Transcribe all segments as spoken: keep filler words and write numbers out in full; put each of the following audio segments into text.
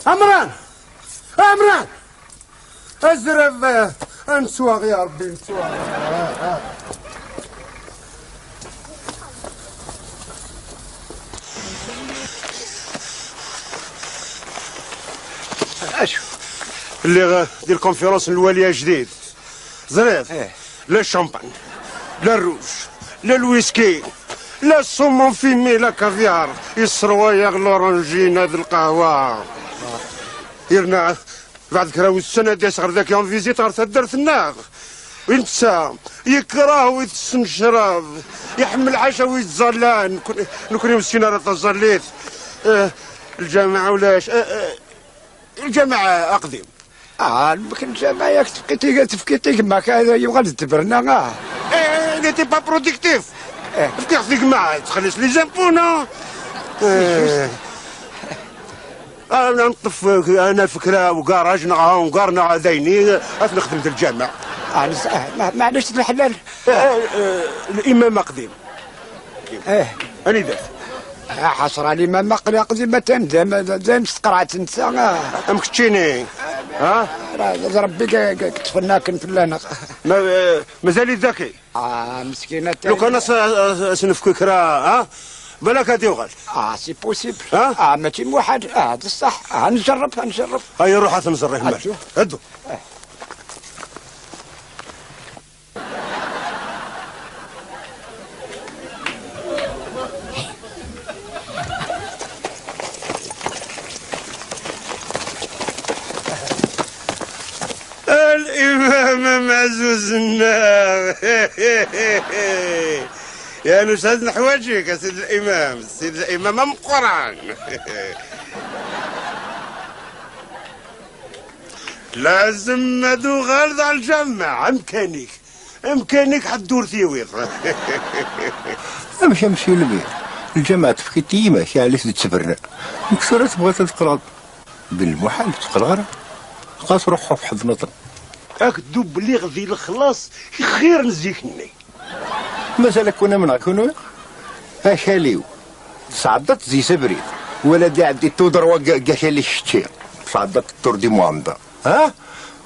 عمران! عمران! أزرب، آه، نسوى يا ربي، نسوى. آه، آه. أشو؟ اللي غ-، دير الكونفيرونس الوالي جديد. زرير. إيه. لا شامبان، لا روج، لا الويسكي، لا السومون فيمي، لا كافيار، يسرويا لورانجين هاد القهوة. يرنا بعد كرا والسنة دي صغر ذاك يوم فيزيت غير تدرت النار. وينسى، يكره ويتسن شراب، يحمل عشا ويتزلان. نكون، نكون مسكين على تزليت. آه، الجامعة ولاش؟ آه، آه، الجامعة أقدم. آه، يمكن الجامعة ياك تفكيتي، تفكيتي ما كان يبغى تدبرنا، آه. إيه، il était pas productif. إيه. فكيت ديك ما تخلص لي زامبو، نو؟ إيه. أنا نطف، أنا فكرة وكاراج نغا ونقار نغا دايني، أثنخدم في الجامع. آه، نس-، آه، ما-، معليش الحلال. إيه، إيه، إيه، الإمام أقدم. إيه. أني ذات. آه، حسرة لي ما مقلي قديمة، زي ما، زي ما استقرعت نسا، آه. أم كتشيني. ها؟ راه ربي كا-، كا-، كتفناك نفلانا. ما، آه، مازال ذكي. آه، مسكينة. لو كان أس-، أس-، أسنفكو كرا، ها؟ بالك هادي وغال. آه، c'est possible. ها؟ آه، ماشي موحد. آه، بصح. آه، نجرب، نجرب. هيا روح أتنزل راه مال. أشوف. هدو. الإمام معزوز النار. يا نشهد نحواجك يا سيد الإمام، سيد الإمام أم قرآن. لازم ندو غالد على الجامع، أمكانيك، أمكانيك حدور ثيويض. أمشي، أمشي لبي. الجامع تفكي تيما، شي عليك تتسبرنا. نكسر تبغى تتقرض. بالمحال تقرار. خاص روحه في حضنة. أك دوب اللي غذي الخلاص خير نزيك الني. مازال كنا من غكونو. أشاليو. صعدت زي سبري. ولا دي عدي تودر وقا-، قاشالي الشتي. صعدت التور دي مواندا. ها؟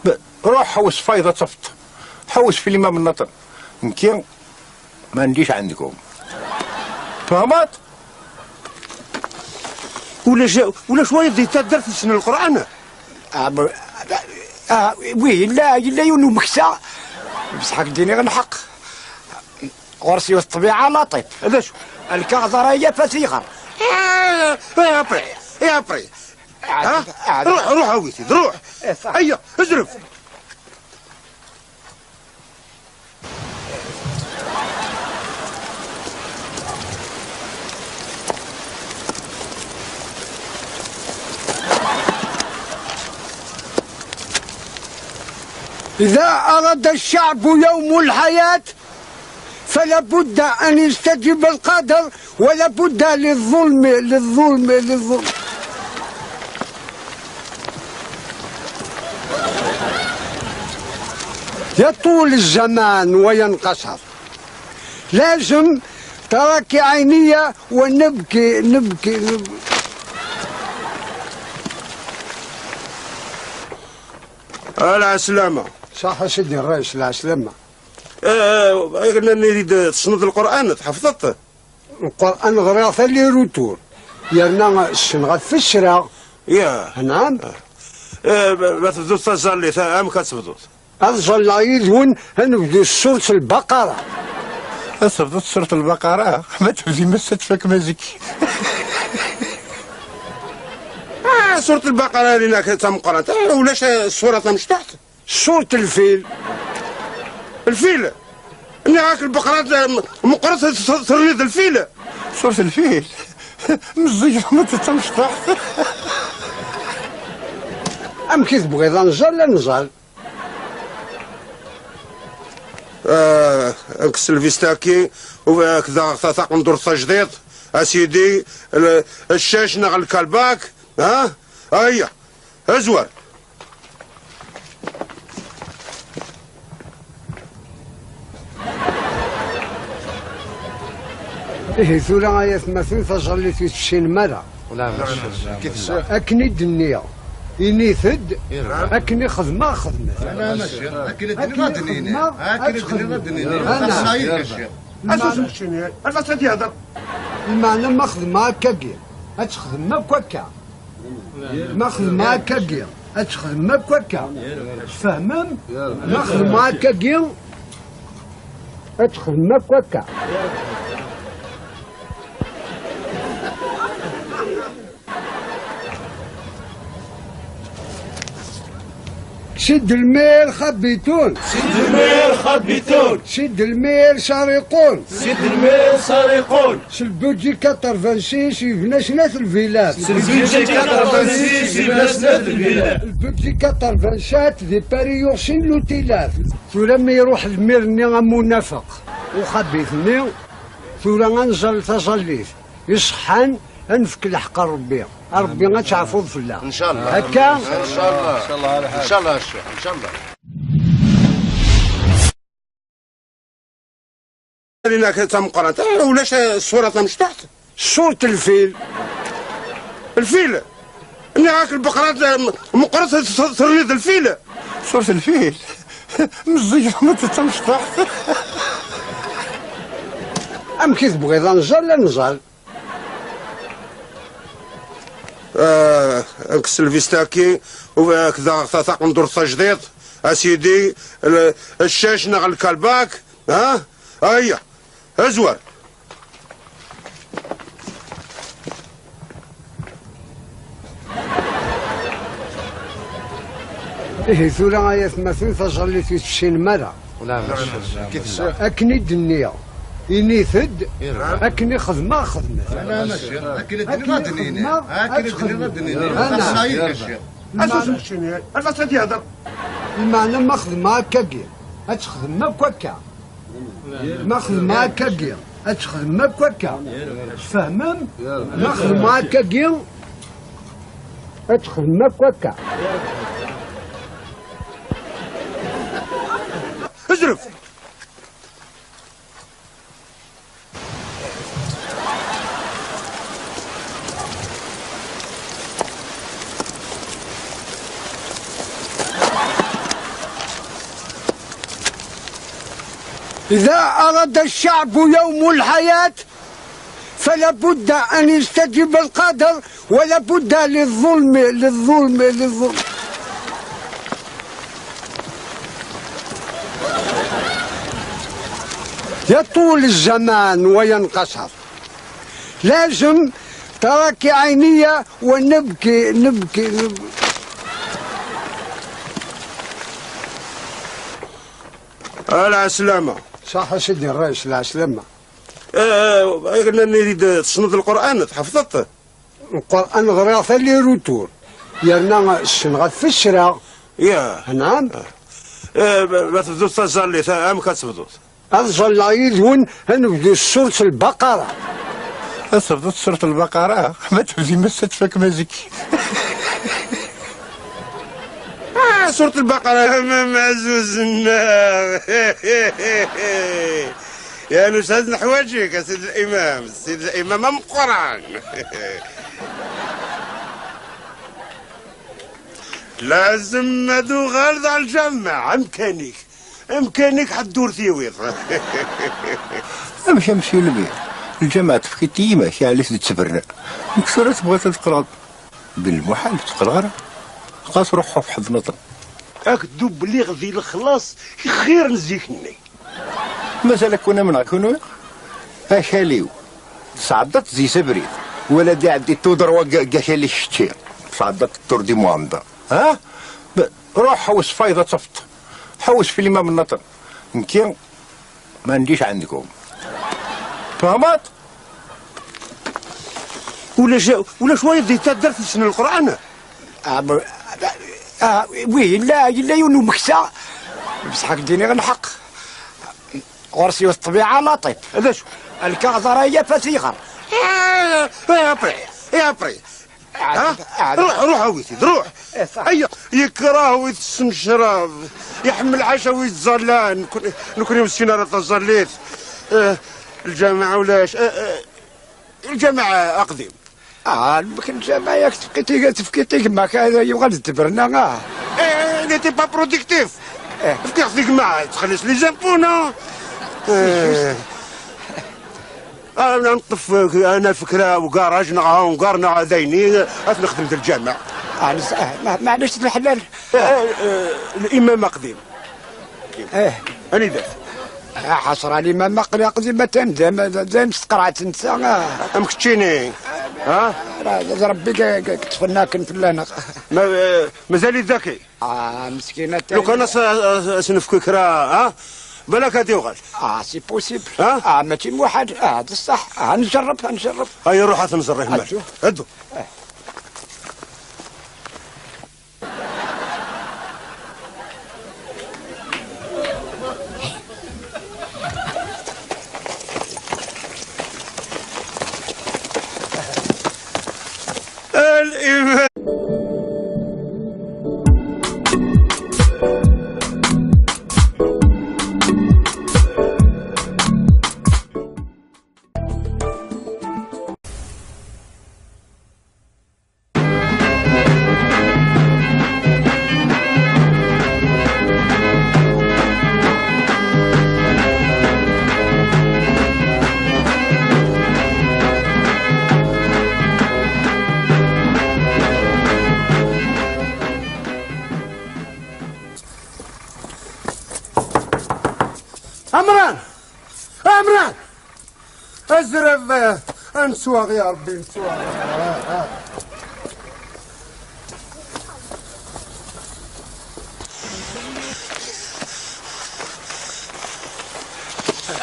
ب-، روح حوس فايضة صفت. حوس في الإمام النطر. نكي ما عنديش عندكم. فهمت؟ ولا ش-، ولا شوية دي تدرت سن القرآن. آه، ب-، آه، وي، لا، لا يونو مكسا. بصح ديني غنحق. غرسي الطبيعة لطيف. هذا شو؟ الكعذرة هي فثيغر. آه، يا بري، يا بري. ها؟ روح، روح أويتي، روح. إيه، صح. هيا، ازرف. إذا أراد الشعب يوم الحياة فلا بد أن يستجيب القادر، ولا بد للظلم، للظلم، للظلم. يطول الزمان وينقصر. لازم تراكي عينيا ونبكي، نبكي، نبكي. العسلامة. صح سيدي الرئيس، العسلامة. آه، آه، قلنا نريد تصنف القرآن، تحفظت؟ القرآن غريغ ثاني روتور. يرنا السنغة في السرا. يا. نعم. آه، ما تبدوش تزالي، ثا-، أم كتبدوت. أفضل العيد وين هنبدو سورة البقرة. أصبحت سورة البقرة، ما تبدي ما تفك مزك. آه، سورة البقرة اللي هناك تم قرأت. آه، ولاش سورة مشتحت؟ سورة الفيل. الفيل. Nniɣ-ak lbeqrat, eh, meqqret, terniḍ lfil. Surt lfil. Meẓẓiyeḍ ma d tamecṭuḥt. Amek i tebɣiḍ ad nẓal, ad nẓal? Ah, kkes lvista-agi, u ak daɣ ta-, taqendurt tajdiṭ, a sidi, l-, ccac neɣ lkalbak, ha? Ayya, azwar. Ihi tura ay atmaten, taẓallit ur tessinem ara. Akken i d-nniɣ, init-d, akken i xedmeɣ, xedmet. Akken i d-nniɣ, ad d-nini. Akken i d-nniɣ, ad d-nini. Lmeɛna, lmeɛna ma xedmeɣ akkagi, ad texdem akk akka. Ma xedmeɣ akkagi, ad texdem akk akka. Tfehmem? Ma xedmeɣ akkagi, ad texdem akk akka. Sid Lmir xabitun. Sid Lmir xabitun. Sid Lmir sariqun. Sid Lmir sariqun. S lbudji quatre-vingt-six yebna snat lvilat. S lbudji quatre-vingt-six yebna snat lvilat. Lbudji quatre-vingt-sept di Paris yuɣ sin lutilat. Tura mi iruḥ lmir-nni am unafeq uxabit-nni, tura ad nẓal taẓallit iṣeḥḥan, ad nefk lḥeqq a Rebbi. A Rebbi ad teɛfuḍ fell-aɣ. Ncallah. Akka? Ncallah. Ncallah a Ccix, ncallah. Lina tameqqrant, eh, ulac, eh, ṣṣura tamecṭuḥt. Ṣṣurat lfil. Lfil. Nniɣ-ak lbeqrat, eh, meqqret, terniḍ lfil. Ṣṣurat lfil. Meẓẓiyeḍ ma d tamecṭuḥt. Amek i tebɣiḍ ad nẓal, ad nẓal? Ah, kkes lvista-agi, u ak daɣ ta-, taqendurt tajdiṭ, a sidi, l-, ccac neɣ lkalbak, ha? Ayya, azwar. Ihi tura ay atmaten, taẓallit ur tessinem ara. Akken i d-nniɣ, init-d, akken i xedmeɣ, xedmet. Akken i d-nniɣ, ad d-nini. Akken i d-nniɣ, ad d-nini. Asusem keččini, ad as-ad yehder. Lmeɛna ma xedmeɣ akkagi, ad texdem akk akka. Ma xedmeɣ akkagi, ad texdem akk akka. Tfehmem? Ma xedmeɣ akkagi, ad texdem akk akka. Zref! إذا أراد الشعب يوم الحياة فلا بد أن يستجيب القادر، ولا بد للظلم، للظلم، للظلم. يطول الزمان وينقصر. لازم تراكي عينيا ونبكي، نبكي، نبكي. العسلامة. صح سيدي الرئيس، العسلامة. آه، آه، قلنا نريد تصنف القرآن، تحفظت؟ القرآن غريغ ثاني روتور. يرنا السنغة في السرا. يا. نعم. آه، ما تبدوش تزالي، ثا-، أم كتبدوش؟ أظل يدون هنبدو سورة البقرة. أصبحت سورة البقرة، ما تبدي ما تفك مزك. آه، سورة البقرة، ما، ما زوزنا. يا نوس، هاد نحواجك، يا سيد الإمام، سيد الإمام أم قرآن. لازم هادو غالط على الجامع، أمكانيك، أمكانيك حد دور ثيويض. أمشي، أمشي لبيع. الجامعة تفكي تيما، كي عليك تتبرنا. مكسورة تبغى تتقرض. بالمحال تقرا غير. خاص روحو في حد نطن. أك دوبليغ ذي الخلاص خير نزيك الني. مازال كنا من غكونو. أكاليو. صعدت زي سبري. ولا دي عدي تودر وقا كالي شتي. صعدت التور دي مواندا. ها؟ ب-، روح حوس فايضة صفت. حوس في الإمام النطن. نكي ما عنديش عندكم. فهمت؟ ولاش، ولاش وايد دي تدرت سن القرآن؟ آه، ب-، آه، وي، لا، لا يونو مكسا. بصح ديني غير الحق. غرسي والطبيعة لطيف. هذا شو؟ الكغزرية فثيغر. آه، يا بري، يا بري. ها؟ روح، روح، أويتي، روح. إيه، صح. أيا، يكره ويتسن شراب، يحمل عشا ويتزلان. نكون، نكون يمسكين على تزليت. آه، الجامعة ولاش؟ آه، آه، الجامعة أقدم. آه، لو كان الجامعة ياك تفكيتي، تفكيتي ما كان يبغى تدبرنا، آه. إيه، نيتي با بروديكتيف. إيه. فكيتي ما تخلص لي زامبو، نو؟ إيه. انا نطف، انا فكره وكراج نغا ونقار نغا دايني، اش نخدم في الجامع؟ آه، نس-، آه، ما-، معليش الحلال. آه، آه، آه، الامام قديم. ايه. اني داك. آه، حسرة لي ما مقلي قديم ما تندم، زين استقرعت انت، آه. ام كتشيني. ها؟ راه ربي ك-، ك-، كتفناك فلانا. ما، آه، مازال ذكي. آه، مسكينة. لو كان س-، س-، سنفكك راه، ها؟ بالك هادي وغال. آه، سي بوسيبل. ها؟ آه، ماشي موحد. آه، بصح. آه، نجرب، نجرب. هيا روح هات نزريه مال. هادو. هادو. الإيمان. عمران! عمران! أزرب، آه، أنسواغ يا ربي، أنسواغ. آه، آه.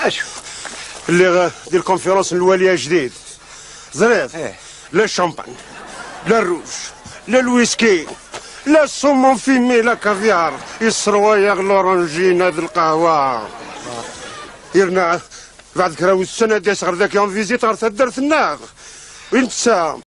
أشو؟ اللي غ-، دير كونفيرونس الوالي جديد. زرير. إيه. لا الشامبان، لا الروج، لا الويسكي، لا السومون فيمي، لا كافيار. يسروايا لورانجين هاد القهوة. يرنا بعد كراوي السنة دي صغر ذاك يوم فيزيت غير تدرت الناغ. وين تسا؟